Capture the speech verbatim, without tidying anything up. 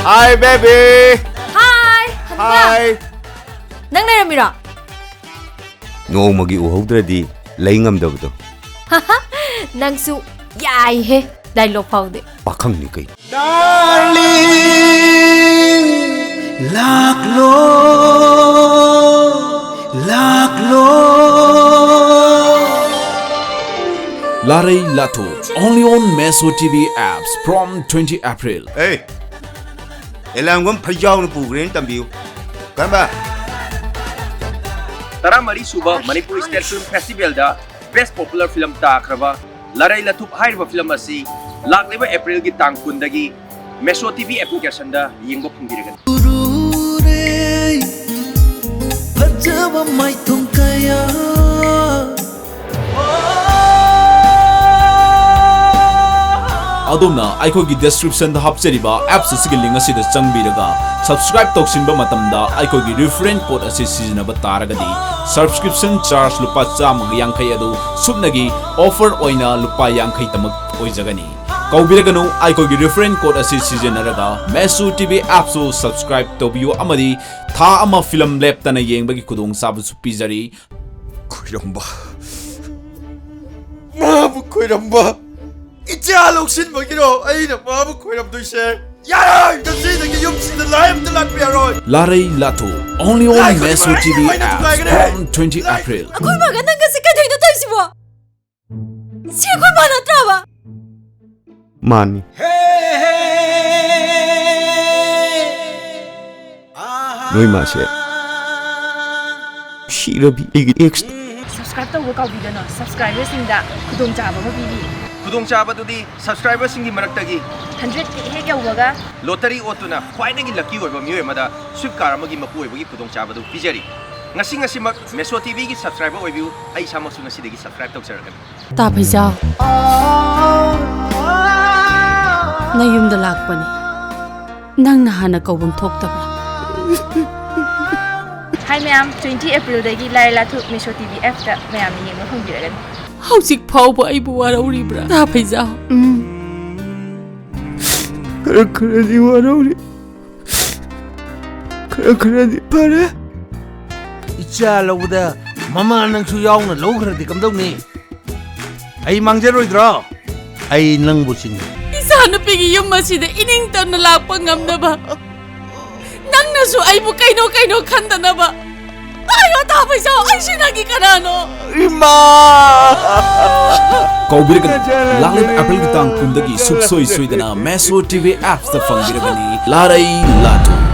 Hi, baby! Hi! ꯍꯅꯨꯕ! Hi! ꯅꯪ ꯂꯩꯔꯝꯃꯤꯔꯣ? ꯅꯣꯡꯃꯒꯤ ꯎꯍꯧꯗ꯭ꯔꯗꯤ ꯂꯩ ꯉꯝꯗꯕꯗꯣ꯫ ꯅꯪꯁꯨ ꯌꯥꯏꯍꯦ, ꯗꯥꯏꯂꯣꯛ ꯐꯥꯎꯗꯤ꯫ ꯄꯥꯈꯪꯅꯤ ꯀꯩꯅꯣ꯫ Darling, ꯂꯥꯛꯂꯣ, ꯂꯥꯛꯂꯣ꯫ ꯂꯥꯔꯩ ꯂꯥꯊꯨ, only on Meso T V apps from twenty April. ꯑꯦ, ꯑꯦꯂꯥꯡꯕꯝ ꯐꯩꯖꯥꯎꯅ ꯄꯨꯈ꯭ꯔꯦꯅ ꯇꯝꯕꯤꯌꯨ꯫ ꯀꯔꯝꯕ? ꯇꯔꯥꯃꯔꯤ ꯁꯨꯕ ꯃꯅꯤꯄꯨꯔ ꯁ꯭ꯇꯦꯠ ꯐꯤꯜꯝ ꯐꯦꯁꯇꯤꯚꯦꯜꯗ ꯕꯦꯁ ꯄꯣꯄꯨꯂꯔ ꯐꯤꯂꯝ ꯇꯥꯈ꯭ꯔꯕ ꯂꯥꯔꯩ ꯂꯥꯊꯨꯞ ꯍꯥꯏꯔꯤꯕ ꯐꯤꯂꯝ ꯑꯁꯤ ꯂꯥꯛꯂꯤꯕ ꯑꯦꯄ꯭ꯔꯤꯜꯒꯤ ꯇꯥꯡ ꯀꯨꯟꯗꯒꯤ ꯃꯦꯁꯣ ꯇꯤ ꯚꯤ ꯑꯦꯄ꯭ꯂꯤꯀꯦꯁꯟꯗ ꯌꯦꯡꯕ ꯐꯪꯕꯤꯔꯒꯅꯤ꯫ ꯎꯔꯨꯔꯦ, ꯐꯖꯕ ꯃꯥꯏꯊꯣꯡ ꯀꯌꯥ꯫ ꯑꯗꯣꯝꯅ ꯑꯩꯈꯣꯏꯒꯤ ꯗꯤꯁꯀ꯭ꯔꯤꯞꯁꯟꯗ ꯍꯥꯞꯆꯔꯤꯕ ꯑꯦꯞꯁ ꯑꯁꯤꯒꯤ ꯂꯤꯡ ꯑꯁꯤꯗ ꯆꯪꯕꯤꯔꯒ ꯁꯕꯁꯀ꯭ꯔꯥꯏꯕ ꯇꯧꯁꯤꯟꯕ ꯃꯇꯝꯗ ꯑꯩꯈꯣꯏꯒꯤ ꯔꯤꯐꯔꯦꯟ ꯀꯣꯗ ꯑꯁꯤ ꯁꯤꯖꯤꯟꯅꯕ ꯇꯥꯔꯒꯗꯤ ꯁꯕꯁꯀ꯭ꯔꯤꯞꯁꯟ ꯆꯥꯔꯖ ꯂꯨꯄꯥ ꯆꯥꯝꯃꯒ ꯌꯥꯡꯈꯩ ꯑꯗꯨ ꯁꯨꯞꯅꯒꯤ ꯑꯣꯐꯔ ꯑꯣꯏꯅ ꯂꯨꯄꯥ ꯌꯥꯡꯈꯩꯇꯃꯛ ꯑꯣꯏꯖꯒꯅꯤ꯫ ꯀꯧꯕꯤꯔꯒꯅꯨ, ꯑꯩꯈꯣꯏꯒꯤ ꯔꯤꯐꯔꯦꯟ ꯀꯣꯗ ꯑꯁꯤ ꯁꯤꯖꯤꯟꯅꯔꯒ ꯃꯦꯁꯨ ꯇꯤ ꯚꯤ ꯑꯦꯞꯁꯨ ꯁꯕꯁꯀ꯭ꯔꯥꯏꯕ ꯇꯧꯕꯤꯌꯨ ꯑꯃꯗꯤ ꯊꯥ ꯑꯃ ꯐꯤꯂꯝ ꯂꯦꯞꯇꯅ ꯌꯦꯡꯕꯒꯤ ꯈꯨꯗꯣꯡꯆꯥꯕꯁꯨ ꯄꯤꯖꯔꯤ꯫ ꯈꯣꯏꯔꯝꯕ, ꯃꯥꯕꯨ ꯈꯣꯏꯔꯝꯕ꯫ ꯏꯆꯥ ꯂꯧꯁꯤꯟꯕꯒꯤꯔꯣ ꯑꯩꯅ ꯃꯥꯕꯨ ꯈꯣꯏꯔꯝꯗꯣꯏꯁꯦ? ꯌꯥꯔꯣꯏ! ꯉꯁꯤꯗꯒꯤ ꯌꯨꯝꯁꯤꯗ ꯂꯥꯏ ꯑꯝꯇ ꯂꯥꯠꯄ ꯌꯥꯔꯣꯏ꯫ ꯂꯥꯔꯩ ꯂꯥꯊꯨ, only on ꯂꯥꯏꯈꯣꯏꯔꯝꯕ Meso T V ꯂꯥꯏꯈꯣꯏꯔꯝꯕ apps ꯅꯨꯡꯉꯥꯏꯒꯅꯤ꯫ from twenty April. ꯑꯩꯈꯣꯏ ꯃꯥꯒ ꯅꯪꯒꯁꯦ ꯀꯩꯗꯧꯅꯣ ꯇꯧꯔꯤꯁꯤꯕꯣ? ꯁꯤ ꯑꯩꯈꯣꯏ ꯃꯥ ꯅꯠꯇ꯭ꯔꯕ? ꯃꯥꯅꯤ꯫ ꯅꯣꯏ ꯃꯥꯁꯦ ꯁꯤꯔꯕꯤ ꯑꯩꯒꯤ ꯑꯦꯛꯁ꯫ ꯁꯕꯁꯀ꯭ꯔꯥꯏꯕ ꯇꯧꯕ ꯀꯥꯎꯕꯤꯒꯅꯨ꯫ ꯁꯕꯁꯀ꯭ꯔꯥꯏꯕꯔꯁꯤꯡꯗ ꯈꯨꯗꯣꯡꯆꯥꯕ ꯑꯃ ꯄꯤꯔꯤ꯫ ꯈꯨꯗꯣꯡꯆꯥꯕꯗꯨꯗꯤ ꯁꯕꯁꯀ꯭ꯔꯥꯏꯕꯔꯁꯤꯡꯒꯤ ꯃꯔꯛꯇꯒꯤ ꯍꯟꯗ꯭ꯔꯦꯠꯀꯤ ꯍꯦꯛ ꯌꯧꯕꯒ ꯂꯣꯇꯔꯤ ꯑꯣꯠꯇꯨꯅ ꯈ꯭ꯋꯥꯏꯗꯒꯤ ꯂꯛꯀꯤ ꯑꯣꯏꯕ ꯃꯤꯑꯣꯏ ꯑꯃꯗ ꯁ꯭ꯋꯤꯐ ꯀꯥꯔ ꯑꯃꯒꯤ ꯃꯄꯨ ꯑꯣꯏꯕꯒꯤ ꯈꯨꯗꯣꯡꯆꯥꯕꯗꯨ ꯄꯤꯖꯔꯤ꯫ ꯉꯁꯤ ꯉꯁꯤꯃꯛ ꯃꯦꯁꯣ ꯇꯤ ꯚꯤꯒꯤ ꯁꯕꯁꯀ꯭ꯔꯥꯏꯕꯔ ꯑꯣꯏꯕꯤꯌꯨ꯫ ꯑꯩ ꯏꯁꯥꯃꯛꯁꯨ ꯉꯁꯤꯗꯒꯤ ꯁꯕꯁꯀ꯭ꯔꯥꯏꯕ ꯇꯧꯖꯔꯒꯅꯤ꯫ ꯇꯥ ꯐꯩꯖꯥꯎ, ꯅꯌꯨꯝꯗ ꯂꯥꯛꯄꯅꯤ꯫ ꯅꯪꯅ ꯍꯥꯟꯅ ꯀꯧꯐꯝ ꯊꯣꯛꯇꯕ꯭ꯔꯥ? ꯍꯥꯏ ꯃꯌꯥꯝ, ꯇ꯭ꯋꯦꯟꯇꯤ ꯑꯦꯄ꯭ꯔꯤꯜꯗꯒꯤ ꯂꯥꯔꯩ ꯂꯥꯊꯨꯞ ꯃꯦꯁꯣ ꯇꯤ ꯚꯤ ꯑꯦꯞꯇ ꯃꯌꯥꯝꯅ ꯌꯦꯡꯕ ꯐꯪꯕꯤꯔꯒꯅꯤ꯫ ꯍꯧꯖꯤꯛ ꯐꯥꯎꯕ ꯑꯩꯕꯨ ꯋꯥꯔꯧꯔꯤꯕ꯭ꯔꯥ? ꯇꯥ ꯐꯩꯖꯥꯎ, ꯈꯔ ꯈꯔꯗꯤ ꯋꯥꯔꯧꯔꯤ꯫ ꯈꯔ ꯈꯔꯗꯤ ꯐꯔꯦ꯫ ꯏꯆꯥ ꯂꯧꯕꯗ ꯃꯃꯥ ꯅꯪꯁꯨ ꯌꯥꯎꯅ ꯂꯧꯈ꯭ꯔꯗꯤ ꯀꯝꯗꯧꯅꯤ? ꯑꯩ ꯃꯥꯡꯖꯔꯣꯏꯗ꯭ꯔꯣ? ꯑꯩ ꯅꯪꯕꯨ ꯆꯤꯡꯏ꯫ ꯏꯆꯥꯅꯨꯄꯤꯒꯤ ꯌꯨꯝ ꯑꯁꯤꯗ ꯏꯅꯤꯡ ꯇꯝꯅ ꯂꯥꯛꯄ ꯉꯝꯅꯕ ꯅꯪꯅꯁꯨ ꯑꯩꯕꯨ ꯀꯩꯅꯣ ꯀꯩꯅꯣ ꯈꯟꯗꯅꯕ꯫ ꯑꯌꯣ ꯊꯥꯕꯩꯖꯥꯎ, ꯑꯩꯁꯤ ꯅꯪꯒꯤ ꯀꯅꯥꯅꯣ? ꯏꯃꯥ! ꯀꯥꯎꯕꯤꯔꯒꯅꯨ, ꯂꯥꯛꯂꯤꯕ ꯑꯦꯄ꯭ꯔꯤꯜꯒꯤ ꯇꯥꯡ ꯀꯨꯟꯗꯒꯤ ꯁꯨꯡꯁꯣꯏ ꯁꯣꯏꯗꯅ ꯃꯦꯁꯣ ꯇꯤ ꯚꯤ ꯑꯦꯞꯁꯇ ꯐꯪꯕꯤꯔꯒꯅꯤ꯫ ꯂꯥꯔꯩ ꯂꯥꯇꯣꯟ꯫